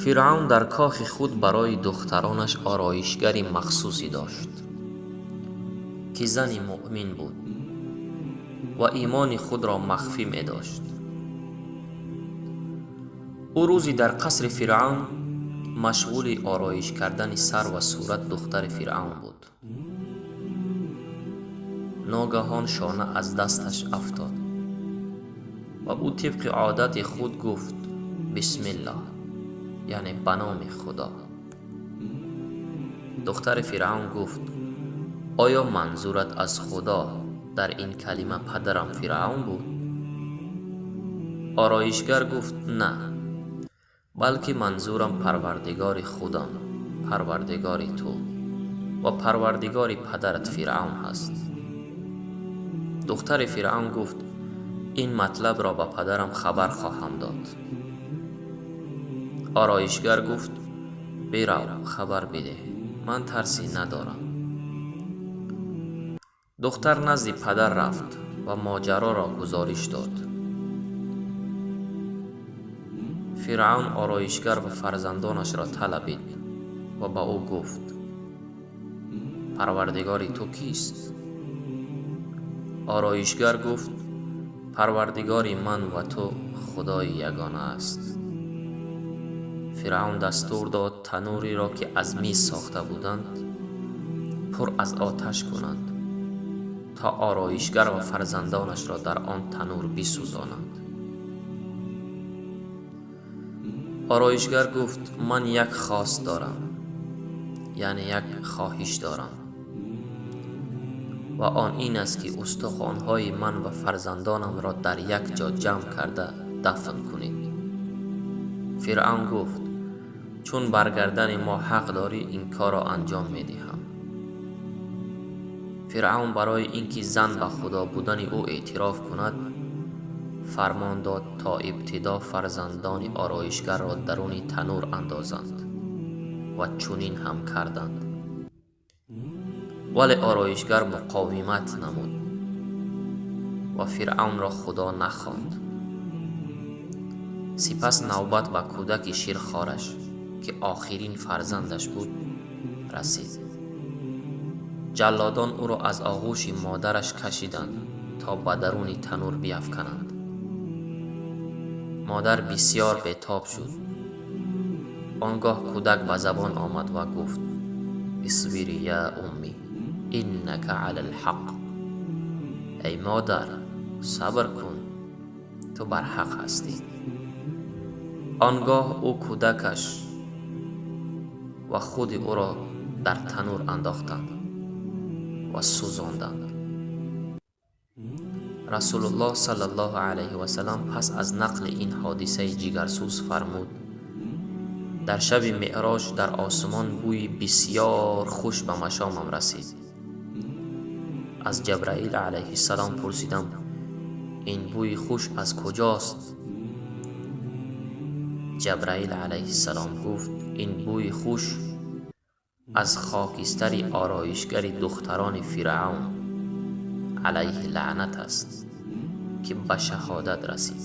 Фиръавн дар кохи худ барои духтаронаш ороишгари махсусе дошт, ки зани муъмин буд ва имони худро махфӣ медошт. Ӯ рӯзе дар қасри Фиръавн машғули ороиш кардани сар ва сурат духтари Фиръавн буд. Ногаҳон шона аз дасташ афтод ва ӯ тибқи одати худ гуфт: «Бисмиллоҳ», яъне ба номи Худо. Духтари Фиръавн гуфт: «Оё манзурат аз Худо дар ин калима падарам Фиръавн буд?» Ороишгар гуфт: «На, балки манзурам Парвардигори худам, Парвардигори ту ва Парвардигори падарат Фиръавн ҳаст». Духтари Фиръавн гуфт: «Ин матлабро ба падарам хабар хоҳам дод». Ороишгар гуфт: «Бирав, хабар бидеҳ, ман тарсе надорам». Духтар назди падар рафт ва моҷароро гузориш дод. Фиръавн ороишгар ва фарзандонашро талабид ва ба ӯ гуфт: «Парвардигори ту кист?» Ороишгар гуфт: «Парвардигори ман ва ту Худои ягона аст». Фиръавн дастур дод танӯреро, ки аз мис сохта буданд, пур аз оташ кунанд, то ороишгар ва фарзандонашро дар он танӯр бисӯзонанд. Ороишгар гуфт: «Ман як хост дорам, яъне як хоҳиш дорам, ва он ин аст, ки устухонҳои ман ва фарзандонамро дар як ҷо ҷамъ карда дафн кунед». Фиръавн гуфт: «Чун бар гардани мо ҳақ дорӣ, ин корро анҷом медиҳам». Фиръавн барои ин ки зан ба Худо будани ӯ эътироф кунад, фармон дод, то ибтидо фарзандони ороишгарро даруни танӯр андозанд ва чунин ҳам карданд. Вале ороишгар муқовимат намуд ва Фиръавнро Худо нахонд. Сипас навбат ба кӯдаки ширхораш, ки охирин фарзандаш буд, расид. Ҷаллодон ӯро аз оғӯши модараш кашиданд, то ба даруни танӯр биафкананд. Модар бисьёр бетоб шуд. Он гоҳ кӯдак ба забон омад ва гуфт: «Исбири я уммӣ, иннака ала лҳақ». Эй модар, сабр кун, ту бар ҳақ ҳастӣ. Он гоҳ ӯ кӯдакаш ва худи ӯро дар танӯр андохтанд ва сӯзонданд. Расулуллоҳ саллаллоҳу алайҳи васаллам пас аз нақли ин ҳодисаи ҷигарсӯз фармуд: «Дар шаби Меъроҷ дар осмон бӯи бисьёр хуш ба машомам расид. Аз Ҷабраил алайҳиссалом пурсидам: ин бӯи хуш аз куҷост? Ҷабраил алайҳиссалом гуфт: ин бӯи хуш аз хокистари ороишгари духтарони Фиръавн алайҳи лаънат аст, ки ба шаҳодат расид».